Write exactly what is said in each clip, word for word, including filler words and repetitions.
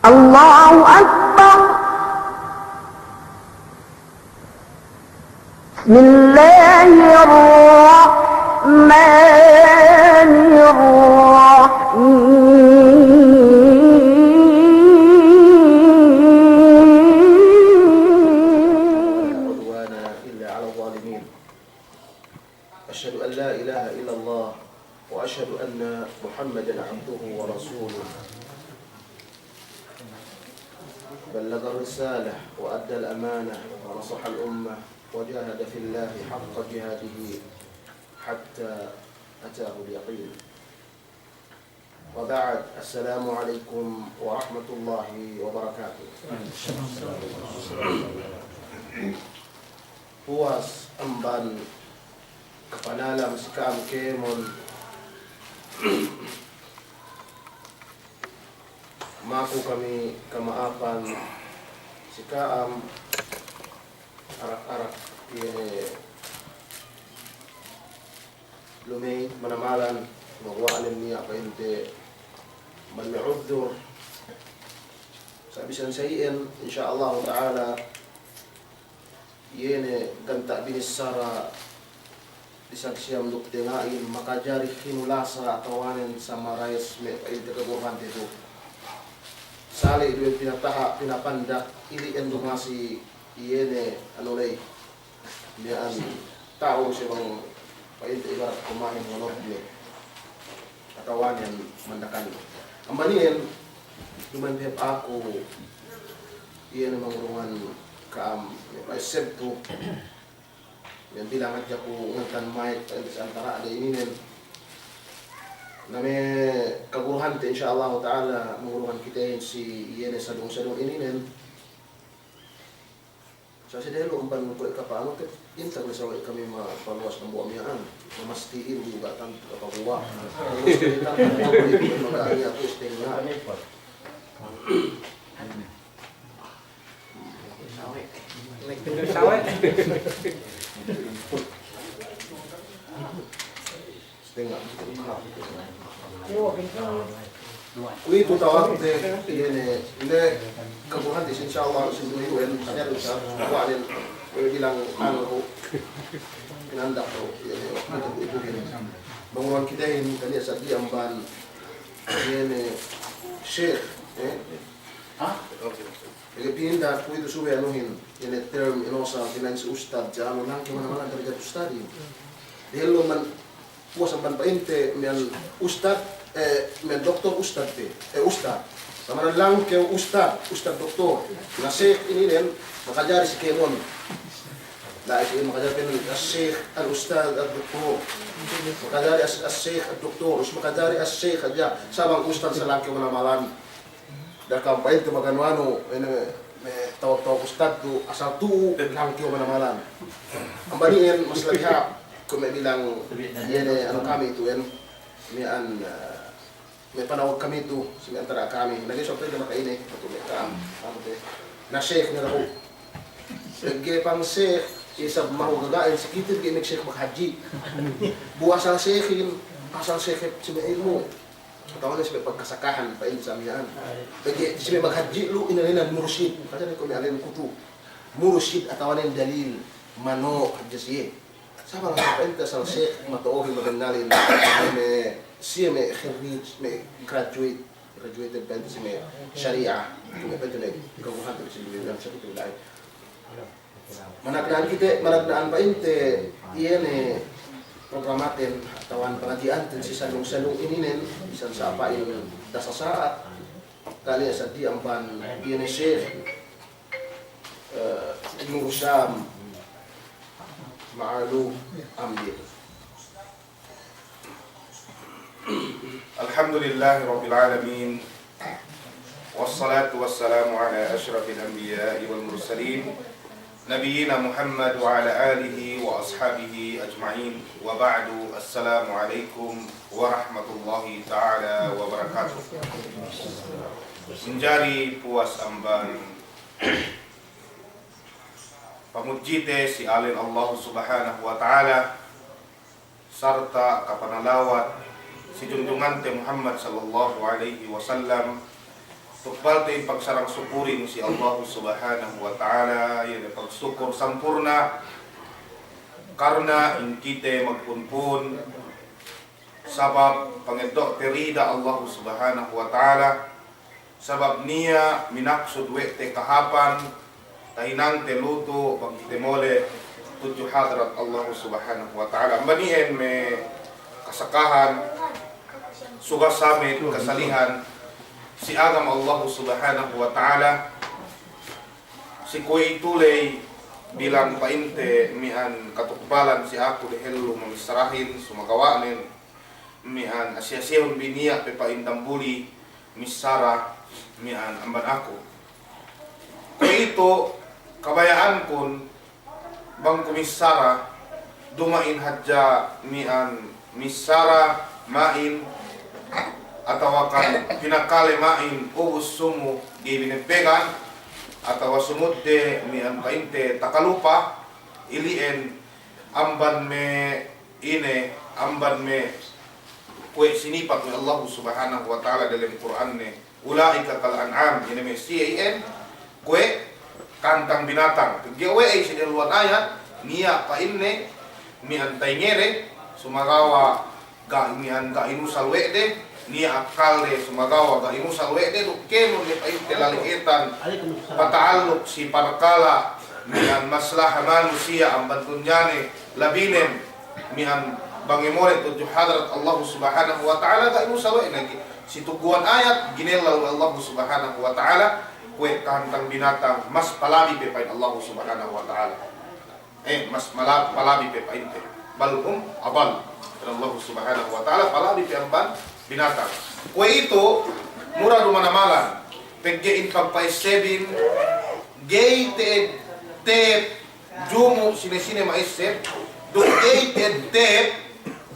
الله أكبر. بسم الله الرحمن الرحيم. عدوان إلا على الظالمين. أشهد أن لا إله إلا الله وأشهد أن محمدا عبده ورسوله. بلغ الرسالة وأدى الأمانة ونصح الأمة وجاهد في الله حق جهاده حتى أتاه اليقين. وبعد، السلام عليكم ورحمة الله وبركاته. Puwas amban kapanalam si ka'am kēmon, maku kami kama'apan si ka'am arak-arak iye ne lumey manamalan, maguwa' nen niya' pa'inte amban me' uddur. Sa' bisan sa iyan, insya Allahu ta'ala, iye ne ganta' binissara di sagsiyam duk tenga'in, makajari hinulasa atawanen summarize me' pa'inte kaguruhante tu. Sali' duwe pinataha', pinapandak, ili'en du masi iye ne anu ley. Miya'an ta'u si bang pa'inte ibarat kumahin ngonodne atawanen mandakan. Amban iyan, duma'in pe hep aku, iye ne mangurungan ka'am, me' pa'in sebtu, me' bilang hadja ku ngantan mike, pa'inte si antara'de ininen. Na me' kaguruhante, insya Allahu ta'ala, mangurungan kitehin si iye ne sadung-sadung ininen. Sa' si dehellu amban kuwe' kapa'anu te, inta' kuwe' sawe' kami mapaluwas dambuwa' miya'an, mamastihin bu ga' tantu kapaguwa'. Terus kami tantu kapaguwa' itu, maka niya' tu istenga'. Sawe'. Sawe'. Kuwe'itu tawagte, iye ne, ne, kaguruhante, insya Allah, si duwe wen, sa' ne, sa' ne, kuwe' bilang anu, pinandak tu, iye ne, kuwe'itu, kuwe'itu, iye ne. Mangurungan kitehin, kaniya' sa' di amban, iye ne, Sheikh, eh? Ha? Pegge' pinda kuwe'itu subey anuhin, iye ne term inusa, pina'in si ustad, ja anu langkew manamal darajat ustadin. Dehellu amban, puwas amban pa'inte miya'an ustad, eh, miya'an doktor ustad pe, eh, ustad. Sa' manamal langkew ustad, ustad doktor. Na sheikh ininen, makajari si kēmon. Na, isi makajari pe as-sheikh al-ustad ad-doktor. Makajari as-, as-sheikh ad-doktor, makajari as-sheikh hadja, sa' bang ustad sa' langkew manamalan. Da'a kam pa'inte maganu-anu, ine, me' tawag-tawag ustad tu asal tu'u, langkew manamalan. Amban iyan mas labi hāp, kuwe' me' bilang, iye ne anu kami tu iyan, miya'an, eh, me' panawag kami tu, si me' antara' kami. Na ga'i sōpte maka'ine, tu me' ka'am, anu te. Na sheikh ne dahu'. Pegge' bang sheikh, isab mahu gaga'in, si kite ga'i me' sheikh maghadji'. Bu asal sheikhin, asal sheikh si me' ilmu'. Atawanen si me' pagkasakahan, pa'in sa' miya'an. Pegge' si me' maghadji' lu, inēnan murshid. Kata ne kuwe' me' alen kutu. Murshid atawanen dalil, mano' hadja siye. Sa' bang pa'inte asal sheikh, mato'ohin mabennalin. Me' siye me' kharrij, me' graduate, graduated pa'inte si me' shariah. Me' pa'inte me' kaguruhante si me' shariah. Managna'an kite, managna'an pa'inte, iye ne programaten, atawa pangadji'anten si sandung-sandung ininen, bisan sa' pa'in dasa sa'at, kaniya' sa' di amban, iye ne sheikh, eh, Nur Sham, Ma'alu, Ambil. الحمد لله رب العالمين، والصلاة والسلام على أشرف الأنبياء والمرسلين، نبينا محمد وعلى آله وأصحابه أجمعين، وبعد، السلام عليكم ورحمة الله تعالى وبركاته. Manjari puwas amban pamudjite si alen Allah Subhanahu wa Ta'ala, sarta' kapanalawat si junjungante Muhammad sallallahu alaihi wasallam, Tukbalte in pagsarang sukurin si Allahu Subhanahu wa Ta'ala, iye ne pagsukur sampurna', karna' in kite magpunpun, sabab pangeddo'te rida Allahu Subhanahu wa Ta'ala, sabab niya' minaksud we' te kahāpan, tahinangte lutu' bang kite mole' tudju hadrat Allahu Subhanahu wa Ta'ala. Amban iyan me' kasakahan, suga samet kasalihan si agama Allahu Subhanahu wa Ta'ala, si kuwe'itu ley bilang pa'inte mi'an katukbalan si aku dehellu mamissarahin, sumagawa'nen mi'an asiya-siyahun bi niya' pe pa'in dambuli missara mi'an amban aku. Kuwe'itu kabaya'ankun bang ku missara, duma'in hadja mi'an missara ma'in, atawakan pinakale ma'in ubus sumu ga'i binebbegan, atawa sumudde mi'an pa'inte takalupa, ili'en amban me' ine, amban me' kuwe' sinipat we' Allahu Subhanahu wa Ta'ala delem Kur'anne, "Ula'ika kal an'am," ine me' siye iyan, kuwe' kantang binatang. Pegge' we'ey si dehelluwan ayat, niya' pa'inne mi'an tayingede, sumagawa' ga' mi'an ga' inusal we' de, niya' akkalde, sumagawa' ga' inusal we' de, duk kēmon ne pa'inte lali'etan pata'alluk si parkala' mi'an maslaha manusiya' amban dunyane, labinen mi'an bang iye mole' tudju hadrat Allahu Subhanahu wa Ta'ala, ga' inusal we' ne. Si tugguwan ayat, ginellal we' Allahu Subhanahu wa Ta'ala kuwe' kantang binatang, mas palabi pe pa'in Allahu Subhanahu wa Ta'ala. Eh, mas mala-, palabi pe pa'inte. Bal hum adall. Pa'in Allahu Subhanahu wa Ta'ala, palabi pe amban binatang. Kuwe'itu, mura du manamalan. Pegge' in pagpa'essebin, ga'i te'ed, te'ed jumu' sine-sine ma'esseb, duk ga'i te'ed, te'ed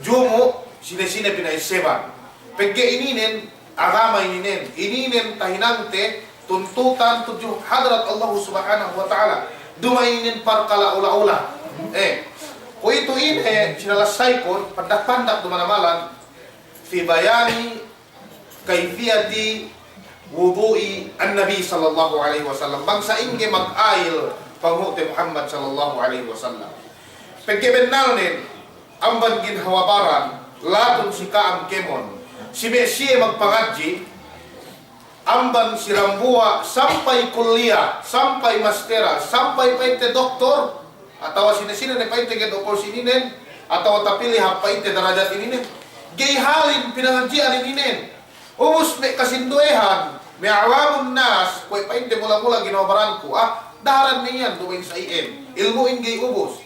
jumu' sine-sine pina'esseban. Pegge' ininen, agama ininen, ininen tahinangte tuntutan tudju hadrat Allahu Subhanahu wa Ta'ala. Duma'inin parkala' ula-ula. Eh, kuwe'itu ine, sinalasaykun, pandak-pandak du manamalan, fi bayani kayfiyati wudu'i an-Nabi sallallahu alaihi wasallam. Bang sa'ingge magayil Panghu'te Muhammad sallallahu alaihi wasallam. Pegge' bennalnen, amban ginhawa baran, latun si ka'am kēmon, si me' siye magpangadji', amban si dambuwa' sampay kulliya, sampay mastera, sampay pa'inte doktor, atawa sine-sine ne pa'inte ngeddo' kōl si ininen, atawa tapili hap pa'inte darajat ininen. Ga'i halin pinangadji'an ininen. Ubus me' kasinduwehan, me' awamun nas, kuwe' pa'inte mula-mula ginhawa baranku, ah, daharan ne iyan duma'in sa iyan, ilmu'in ga'i ubus.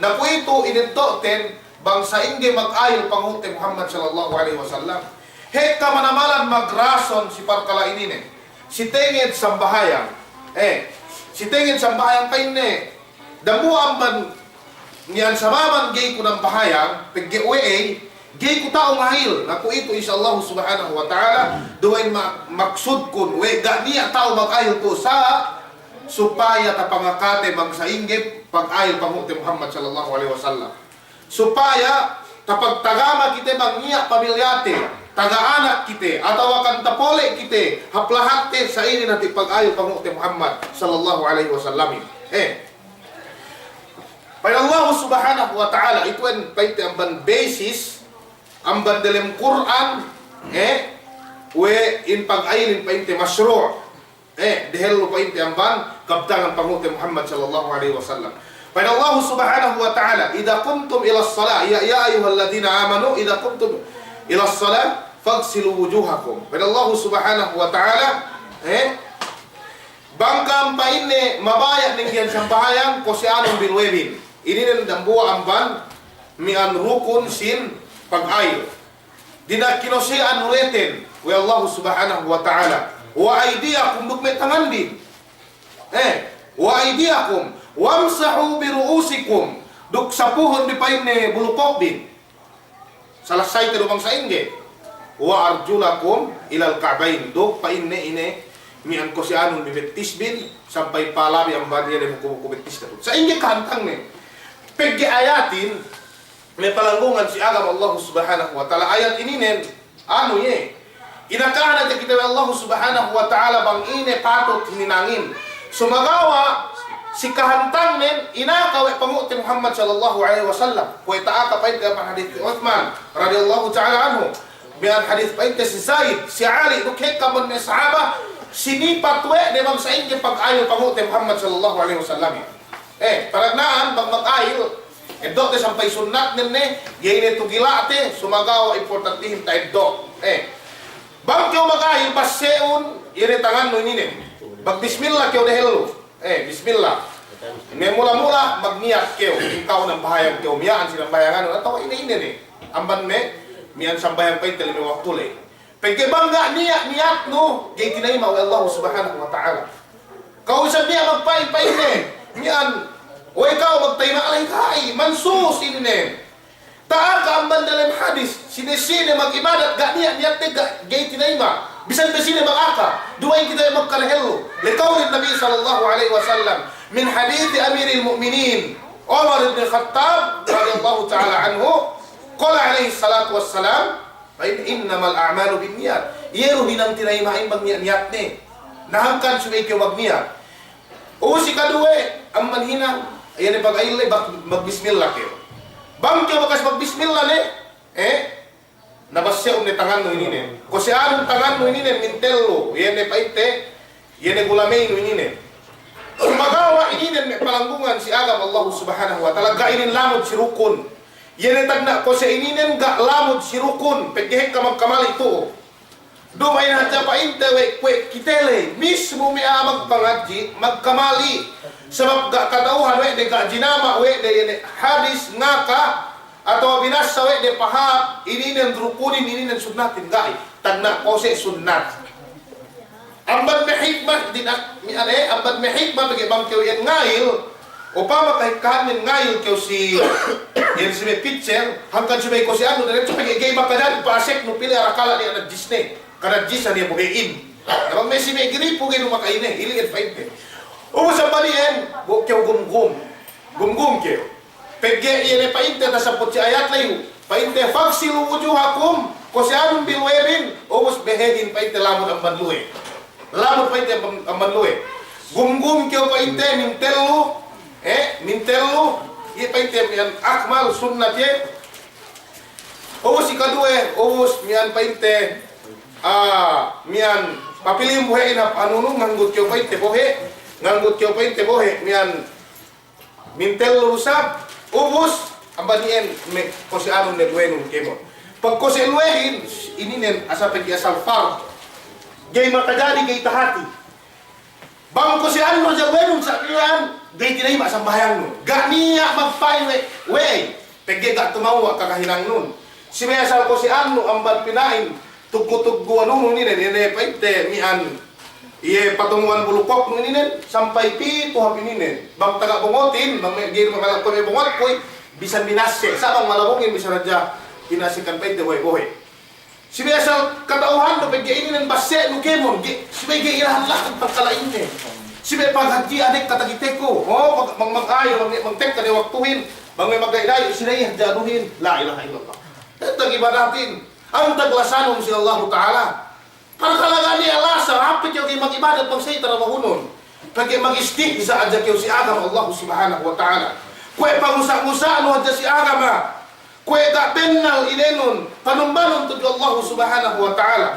Na kuwe'itu ineddo'ten bang sa'ingge magayil Panghu'te Muhammad sallallahu alaihi wasallam. Hekka manamalan magrason si parkala' ininen. Si tenged sambahayang. Eh, si tenged sambahayang pa'inne. Dambuwa' amban niyan sababan ga'i ku nambahayang, pegge' we'ey, ga'i ku ta'u ngayil. Na kuwe'itu, insya Allahu Subhanahu wa Ta'ala, duwa'in ma-, maksudkun, we' ga' niya' ta'u magayil tu'u sa, supaya tapangakate bang sa'ingge pagayil Panghu'te Muhammad sallallahu alaihi wasallam. Supaya tapagtagama kite bang niya' pamilyate, taga anak kite, atawa kan tapole' kite hap lahatte, sa'inin hati' pagayil Panghu'te Muhammad sallallahu alaihi wasallamin. Eh. Pa'in Allahu Subhanahu wa Ta'ala, itu'en pa'inte amban basis, amban delem Kur'an, eh, we' in pagayilin pa'inte mashru'. Eh, dehellu pa'inte amban kabtangan Panghu'te Muhammad sallallahu alaihi wasallam. Pa'in Allahu Subhanahu wa Ta'ala, "Idza qumtum ilas salah, ya, ya ayyuhalladzina amanu, idza qumtum ilas salah, faghsilu wujuhakum." Pa'in Allahu Subhanahu wa Ta'ala, eh, bang ka'am pa'inne mabaya' denggiyan sambahayang, kose'anun bi luwebin. Ininen dambuwa' amban mi'an rukun sin pagayil. Dina'ak kinose'an uletin we' Allahu Subhanahu wa Ta'ala. "Wa aydiyakum," duk me' tanganbin. Eh, "wa aydiyakum, wamsahu bi ru'usikum," duk sapuhun bi pa'inne bulu kokbin. Salasayte du bang sa'ingge. "Wa arjulakum ilal ka'bayn," duk pa'inne ine mi'an kose'anun bi bettisbin, sampay palabi amban iye dem buku-buku bettis katun. Sa'ingge kahantangne. Pegge' ayatin, me' palanggungan si agama Allahu Subhanahu wa Ta'ala, ayat ininen, anu iye, Inakahan hadja kite we' Allahu Subhanahu wa Ta'ala bang ine patut hininangin. Sumagawa' si kahantangnen inaka we' pangu'te Muhammad sallallahu alaihi wasallam. Kuwe' ta'aka pa'inte amban hadis Uthman radiyallahu ta'ala anhu. Miya'an hadis pa'inte si Zaid, si Ali, duk hekka amban me' sahaba, sinipat we' de bang sa'ingge pag'ayil pangu'te Muhammad sallallahu alaihi wasallam. Eh, panagna'an bang mag'ayil, eddo'te sampay sunnatnen ne, ga'i ne tu gila'te, sumagawa' importantihin ta'eddo'. Eh, bang kew mag'ayil, basse'un, iye ne tangannu ininen. Magbismillah kew dehellu. Eh, bismillah. Me' mula-mula, magniyat kew. Ikaw nambahayang kew, miya'an sinambahayanganun. Atawa ine-ine ne. Amban me', miya'an sambahayang pa'inte lime waktu ley. Pegge' bang ga' niya' niyatnu, ga'i tinayima' we' Allahu Subhanahu wa Ta'ala. Ka'u isab niya' magpa'in-pa'in ne, miya'an, we' ka'u magtayima' ley ga'i, mansus inin ne. Ta'aka amban dalem hadis, sine-sine mag'ibadat ga' niya' niyatte ga', ga'i tinayima'. Bisan pe sine magaka, duwa'in kite magkalehellu. Liqawlin Nabi sallallahu alaihi wasallam, min hadisi Amiril Mu'minin, Umar ibn Khattab radiyallahu ta'ala anhu, qala alaihi salatu wassalam, Fa in-, innamal a'malu binniyat. Iye du hinang tinayima'in bang niya'-niyatne. Na hangkan subey kew magniyat. Ubus si kaduwe, amban hinang, iye ne pag'ayil ley, bak-, magbismillah kew. Bang kew bakas magbismillah ne, eh, na basse'un ne tangannu ininen. Kose'anun tangannu ininen mintellu, iye ne pa'inte, iye ne gulameynu ininen. Sumagawa' ininen me' palanggungan si agama Allah Subhanahu wa Ta'ala, ga' inin lamud si rukun. Iye ne tagna' kose' ininen ga' lamud si rukun, pegge' hekka magkamali' tu'u. Duma'in hadja pa'inte we' kuwe' kite ley, mismu me' a'a magpangadji', magkamali'. Sabab ga' kata'uhan we' de, ga' jinama' we' de, iye ne hadis ngaka, atawa binassa we' de pahāp, ininen rukunin, ininen sunnatin, ga'i. Tagna' kose' sunnat. Amban me' hikmah, dina'ak, mi-, ane, amban me' hikmah pegge' bang kew iyan ngayil, upama kahikkahanin ngayil kew si, iyan si me' pitcher, hangkan si me' kose'annu, diretso pegge' ga'i makajari pa'aseknu pī le arakala' niya' najisne, kanajjisan iye bohe'in. Na bang me' si me' giripu ga'i du maka'ine, ili'in pa'inte. Ubus amban iyan, bo' kew gumgum. Gumgum kew. Pegge' iye ne pa'inte tasabbut si ayat ley, pa'inte, "Faghsilu wujuhakum," kose'anun bi luwebin, ubus behehin pa'inte lamud amban luwe. Lamud pa'inte amban, amban luwe. Gumgum kew pa'inte mintellu, eh, mintellu, iye pa'inte miya'an akmal sunnat iye. Ubus si kaduwe, ubus miya'an pa'inte, ah, miya'an papilihun bohe'in hap anunu, nganggut kew pa'inte bohe', nganggut kew pa'inte bohe', miya'an mintellu du isab, ubus, amban iyan me' kose'anun ne luwenun kēmon. Pagkose' luwehin, ininen asal pegge' asal fard. Ga'i makajari, ga'i tahati. Bang kose'annu hadja luwenun sa' miya'an, ga'i tinayima' sambahayangnu. Ga' niya' magpa'in we', we', pegge' ga' tumewwa' kakahinangnun. Si me' asal kose'annu amban pina'in, tuggu-tuggu anunu ininen, iye ne pa'inte miya'an, iye patungu'an bulu kōknu ininen, sampay pitu hap ininen. Bang taga bongotin, bang me' ga'i du mabala' kuwe' me' bongotkuy, bisan binase', sa' bang malabungin bisan hadja binase'kan pa'inte bohe'-bohe'. Si me' asal kata'uhannu pegge' ininen base'nu kēmon, ga'i, si me' ga'i ilahan-lahan pagkala'inne. Si me' paghadji'an ekka takiteku, o, mag-, mag-, mag-ayo, mag-, magtekka ne waktuhin, bang me' magda'i-da'i, sina'i hadja anuhin, la ilaha illallah. Tentang ibadatin. Antag lasanun si Allahu Ta'ala. Parkala' ga' niya' lasa, hāp pe kew ga'i mag'ibadat bang sa'i tarabahunun. Pegge' magistihza' hadja kew si agama Allah Subhanahu wa Ta'ala. Kuwe' pangusa'-ngusa'nu hadja si agama. Kuwe' ga' bennal inenun, panumbanun tudju Allah Subhanahu wa Ta'ala.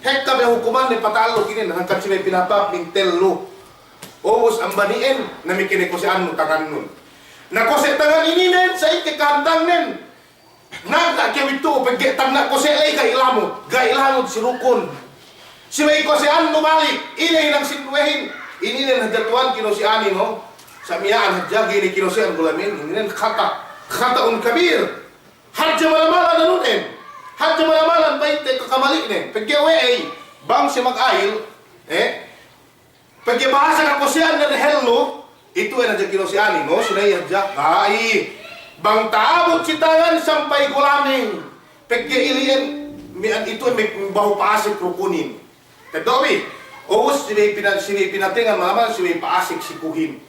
Hekka be hukumanne pata'alluk inin, hangkan si me' pinapap mintellu. Ubus amban iyan, na miki ne kose'annu tangannun. Na kose' tangan ininen, sa'i ke kahantangnen. Nagna' kew itu, pegge' tagna' kose' ley ga'i lamud, ga'i lamud si rukun. Si me' kose'annu balik, ine hinang sin luwehin, ininen hadja tuwan kinose'anin, no? Sa' miya'an hadja ga'i ne kinose'an gulamin, ininen khata', khata'un kabir. Hadja mala-malan anun en, hadja mala-malan pa'inte kakamali'nen, pegge' we'ey, bang siye mag'ayil, eh? Pegge' bahasa kakose'an ne dehellu, itu en hadja kinose'anin, no, sina'i hadja. Ga'i. Bang ta'abut si tangan sampay gulamin. Pegge' ili'en, miya'an itu en me' behu pa'asek rukunin. Teddo' bi. Ubus si me' pina-, si me' pinatengan malaman si me' pa'asek sikuhin.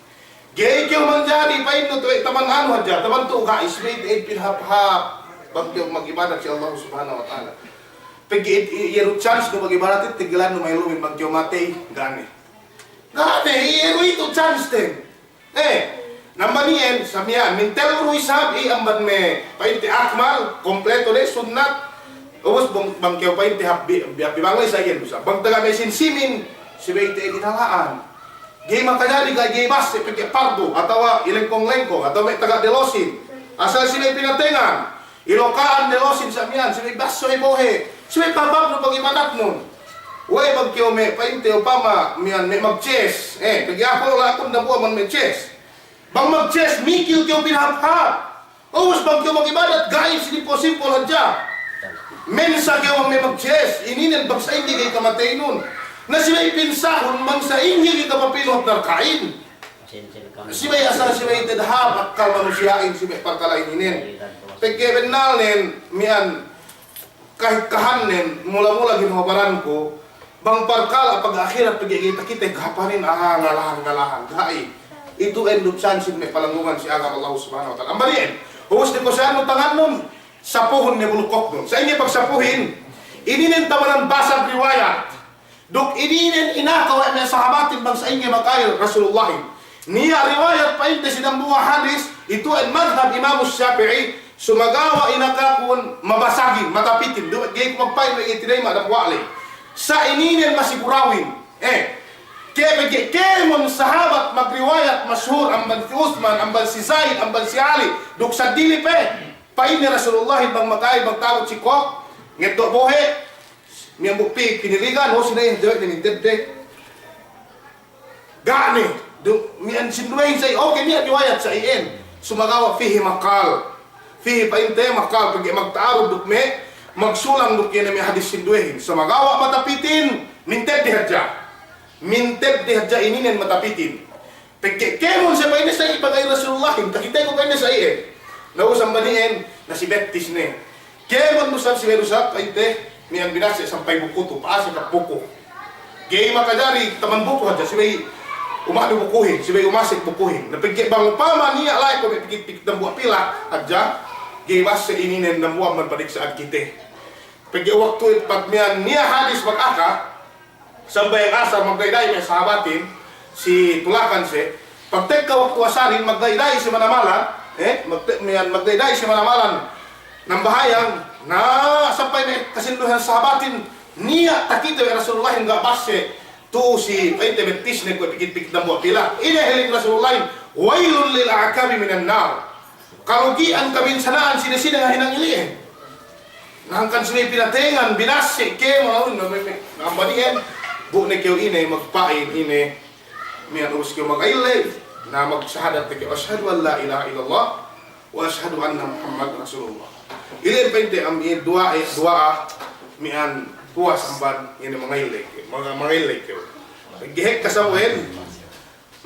Ga'i kew manjari pa'innu tu we' taman anu hadja, taman tu'u ga'i, si me' pinahāp-hāp. Bang kew mag'ibadat si Allah Subhanahu wa Ta'ala. Pegge' i-, i-, iye du chance ko' magibadatin, tiggelannu ma'ilumin bang kew matey, ga' ne. Ga' ne, iye du itu chance ten. Eh, nambani'en, sa miya'an, mintellu du isab, i amban me' pa'inte akmal, kompleto de, sunnat. Ubus bang, bang kew pa'inte hap bi-, bi-, hap bi bang ley sa iyan du sa. Bang taga me' sinsimin, subey te'ed inala'an. Ga'i makajari, ga'i, ga'i basse, pegge' pardu, atawa ilengkong-lengkong, atawa me' taga delosin. Asal subey pinatengan. Iloka'an delosin sa miya'an, subey basso bohe', subey pahāp-hāpnu pagibadatnun. We'ey bang kew me' pa'inte upama miya'an me' mag-chess, eh, pegge' aku la'akun dambuwa' man me' chess. Bang mag-chess, mikil kew pinahāp-hāp. Ubus bang kew magibadat, ga'i, simple-simple hadja. Mensa kew bang me' mag-chess, ininen bang sa'ingge ga'i kamateynun. Na subey pinsahun bang sa'ingge ga'i kapapinu hap narka'in. Subey asal subey te'ed hāp akkal manusiya'in subey parkala' ininen. Pegge' bennalnen miya'an kahikahannen mula-mula ginhawa baranku, bang parkala' pag-ahirat pegge' ga'i takite kahāpanin, ah, ngalahan, ngalahan. Ga'i. Itu endu' chance me' palanggungan si agama Allah Subhanahu wa Ta'ala. Amban iyan, ubus dikose'annu tangannun, sapuhun ne bulkoknun. Sa'ingge pagsapuhin, ininen tamanan basag riwayat. Duk ininen inaka we' me' sahabatin bang sa'ingge magka'il Rasulullahin. Niya' riwayat pa'inte si dambuwa' hadis, itu'en madhab Imam Shafi'i, sumagawa' inakakun mabasagin, matapitin, du ga'i ku magpa'in we' ga'i tinayma' dambuwa' ley. Sa' ininen masigurawin. Eh, ke-, pegge' kēmon sahabat magriwayat mashur amban si Usman, amban si Zaid, amban si Ali, duk seddili pe. Pa'inne Rasulullahin bang magka'il, bang ta'abut si kōk, ngeddo' bohe', miya'an bu pī kiniligan, o, sine iyan jawe' ne mintedde. Ga' ne, du, miya'an sinduwehin sa iyan, oke, niya' riwayat sa iyan. Sumagawa' fihi maqal. Fihi pa'inte maqal, pegge' magta'arud duk me', magsulang duk iye ne me' hadis sinduwehin. Sumagawa' matapitin, mintedde hadja. Mintedde hadja ininen matapitin. Pegge' kēmon sa pa'inne sa iye pagka'il Rasulullahin, takiteku pa'inne sa iye. Na ubus amban iyan, na si bettis ne. Kēmon du sa, subey du sa pa'inte, miya'an binase' sampay buku tu, pa'asek hap buku. Ga'i makajari taman buku hadja, subey umanu bukuhin, subey umasek bukuhin. Na pegge' bang upama niya' la'i ko' me' pikit-pikit dambuwa' pilak hadja, ga'i basse ininen dambuwa' man padiksa'an kite. Pegge' waktu pag miya'an niya' hadis magaka, sambahayang asar magda'i-da'i me' sahabatin, si tulakan siye. Pagtekka waktu asarin magda'i-da'i siye manamalan, eh, magte-, miya'an magda'i-da'i siye manamalan. Nambahayang, na sampay me' kasinduwehan sahabatin, niya' takite we' Rasulullahin ga' basse, tu si pa'inte bettisne kuwe' pikit-pikit dambuwa' pilak. Ine hālin Rasulullahin, wailul lil a'qabi minan nar. Kalugi'an, kabinsana'an sine-sine ngahinang ili'en. Na hangkan sine pinatengan, binase' ke, malaun na me-, me-, na amban iyan, bu ne kew ine, magpa'in ine, miya'an ubus kew magka'il ley, na magsahadat ne kew, ashhadu an la ilaha illallah, wa ashhadu anna Muhammadan Rasulullah. Ili'en pa'inte am iye duwa'a, eh, duwa'a, miya'an puwas amban, ine mangka'il ley kew, manga-, mangka'il ley kew. Ga'i hekka sabu'en,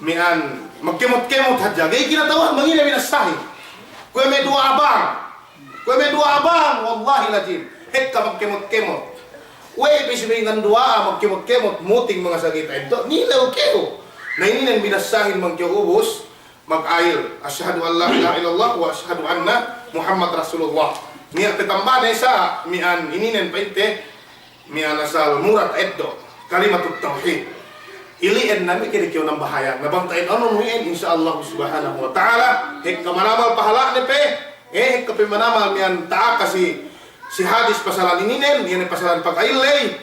Miya'an, magkemot-kemot hadja. Ga'i kinata'uhan bang ine binassahin. Kuwe' me' duwa'a bang. Kuwe' me' duwa'a bang, wallahil azim. Hekka magkemot-kemot. We'ey pe si me' ingan duwa'a, magkemot-kemot, muting manga sagita ito. Nilew kew. Na ininen binassahin bang kew ubus, magka'il. Ashhadu an la ilaha illallah wa ashhadu anna Muhammad Rasulullah. Niya' pe tambane sa', miya'an ininen pa'inte, Miya'an asal murad eddo', kalimatut tawhid. Ili'en ne me' kede kew nambahayang. Na bang ta'in anun we'en, insya Allah subhanahu wa ta'ala, hekka manamal pahala'ne pe, eh, hekka pe manamal miya'an ta'aka si, si hadis pasalan ininen, iye ne pasalan pagka'il ley,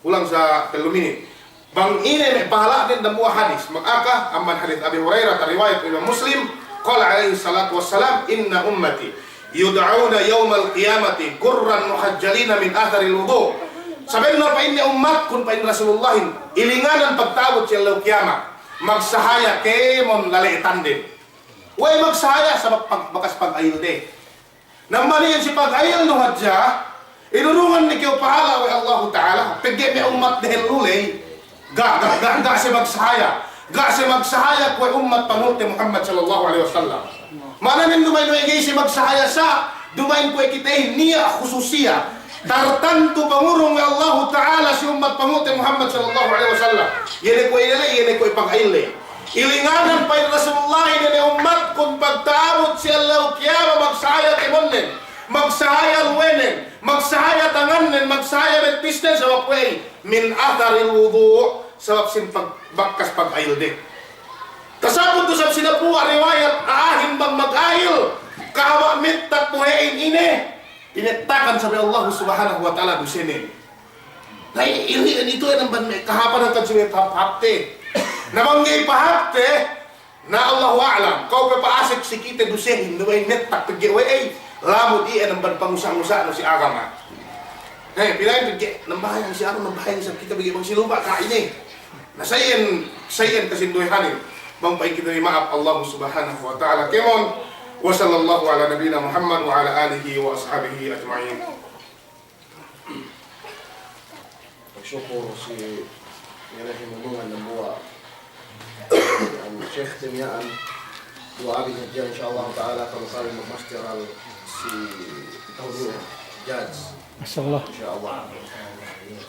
kulang sa tellu minit. Bang ine me' pahala'nen dambuwa' hadis. Magaka, amban hadis Abi Hurairah, riwayat Imam Muslim, qala alaihi salatu wassalam, inna ummati yud'auna yawmal qiyamati ghurran muhajjalina min atharil wudu'. Sabennal pa'inne ummatkun, pa'in Rasulullahin, ilinganan pagta'abut si ellew kiyamat, magsahaya kēmon lale'tanden. We'ey magsahaya? Sabab pag-, bakas pagka'ilde. Na amban iyan si pagka'ilnu hadja, inurungan ne kew pahala' we' Allahu Ta'ala, pegge' me' ummat dehellu ley, ga', ga', ga', ga' siye magsahaya, ga' siye magsahaya kuwe' ummat pangulte Muhammad sallallahu alaihi wasallam. Ma'ananen duma'in we' ga'i siye magsahaya sa', duma'in kuwe' kitehin niya' khususiya. Tartantu pangurung we' Allahu Ta'ala si ummat pangulte Muhammad sallallahu alaihi wasallam. Iye ne kuwe' ilele, iye ne kuwe' pagka'ille. Ilinganan pa'in Rasulullah, ine ne ummatkun pagta'abut si ellew kiyamat magsahaya kēmonnen. Magsahaya luwenen, magsahaya tangannen, magsahaya bettisen, sabab we'ey, min atharil wudu', sabab sin pag-, bakas pag-ayilde. Tasabbut du isab si dambuwa' riwayat, a'ahin bang mag-ayil, kahaba' mettak bohe'in ine, tinettakan isab we' Allah Subhanahu wa Ta'ala dusenen. Na i-, ili'en itu, iyan amban me' kahāpan hangkan subey pahāp-hāpte. Na bang ga'i pahāpte, na Allahu a'lam, kew pe pa'asek si kite dusehin, na bang mettak pegge' we'ey, lamud iyan amban pangusa'-usa'nu si agama. Eh, pina'in pegge' nambahayang si anu, nambahayang isab kite pegge' bang sinuba' ka ine. Na sa iyan, sa iyan kasinduwehanin, bang pa'in kite bi ma'ap Allah Subhanahu wa Ta'ala kēmon. Wa sallallahu ala nabiyyina Muhammad wa ala alihi wa ashabihi ajma'in. Magsukul si miya'an himumungan dambuwa'. An Sheikh te miya'an, duwa'abi hadja, insya Allah ta'ala, kalu-kalu magmasteral si tahun ini, judge. Masya Allah. Insya Allah.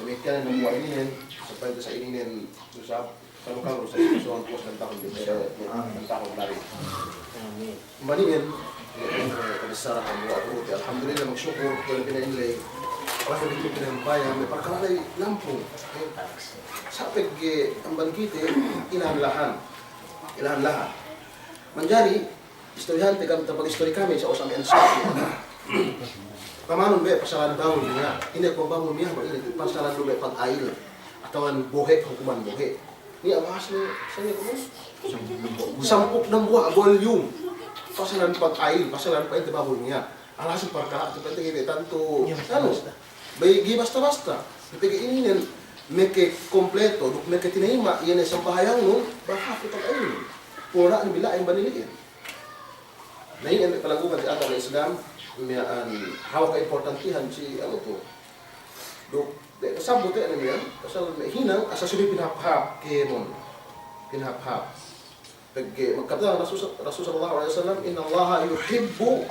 Damikkiyan dambuwa' ininen, sampay sa ininen, susah. Kalu-kalu sa, sa, sa, puwas dan tahun, eh, dan tahun lari. Amin. Amban iyan, eh, kabissarahan buwat, alhamdulillah, magsukul, kuwe' pina'in ley. Rasa dikit pinahampaya, me' parkala' ley lampung. Eh, sa' pegge' amban kite, ilahan lahan. Ilahan lahan. Manjari, istorihante kami, tapag-istori kami, sa' usa' me' ansar. Pamanun be' pasalan bangun niya'. Ine kuwe' bangun niya', ine pasalan du be' pag-ayil. Atawa bohe', hukuman bohe'. Niya' bahas ne, sa' niya' kuwe'. Sampū' dambuwa' volume. Pasalan pag-ayil, pasalan pa'inte bangun niya'. Alhasil parkala'te pa'inte ga'i tantu, anu, ga'i basta-basta. Pegge' ininen meke kompleto, duk meke tinayima', iye ne sambahayangnun, bahas ne pag-ayilnun. Pura' ne bila'in banili'in. Na iyan me' palanggungan si agama Islam, miya'an hawal kaimportantihan si anu tu. Duk, de, sabut ne miya'an, pasal me' hinang, asal subey pinahāp-hāp kēmon. Pinahāp-hāp. Pegge' magkabda Rasul, Rasul sallallahu alaihi wasallam, "Innallaha yuhibbu,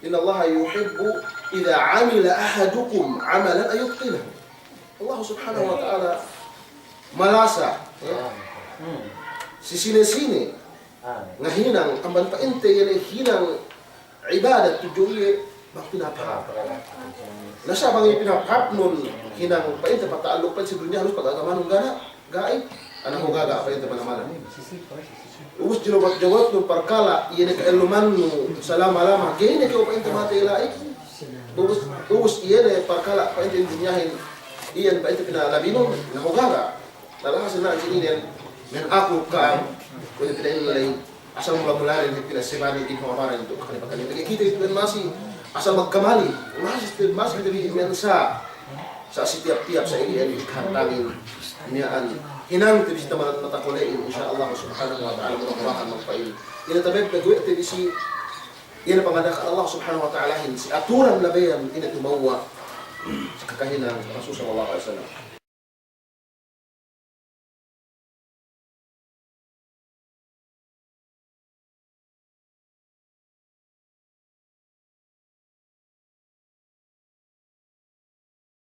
innallaha yuhibbu idza amila ahadukum amalan an yutqinahu." Allah Subhanahu wa Ta'ala malasa, ya. Si sine-sine ngahinang, amban pa'inte iye ne hinang ibadat tudju iye, bang pinahāp-hāp. Na sa' bang iye pinahāp-hāpnun hinang pa'inte pata'alluk pa'inte si dunya, harus pag-agamanun ga' ne, ga'i. Ana' ko' gaga' pa'inte mana-mana. Ubus jinobat-jinobatnun parkala' iye ne ka'ellumannu salama-lama, ga'i ne kew pa'inte matey la'i. Ubus, ubus iye ne parkala' pa'inte dunyahin, iyan pa'inte pinalabinun, na ko' gaga'. Na laha sila' si inin, men aku ka'am, kuwe' pina'in ley, asal mula-mula ley pinasebani in hawamaran tu, kani-kani. Pegge' kite itu men masi, asal magkamali, masi, masi kite bi men sa', sa' si tiyap-tiyap sa' inin, hantangin, miya'an, hinangte bi si tamanan matakole'in, insya Allah subhanahu wa ta'ala, mura-murahan magpa'in. Ine tabeb, pegge' te bi si, ine panganda'akan Allah subhanahu wa ta'alahin, si aturan labeyan, ine tumewwa', si kakahinang Rasul sallallahu alaihi wasallam.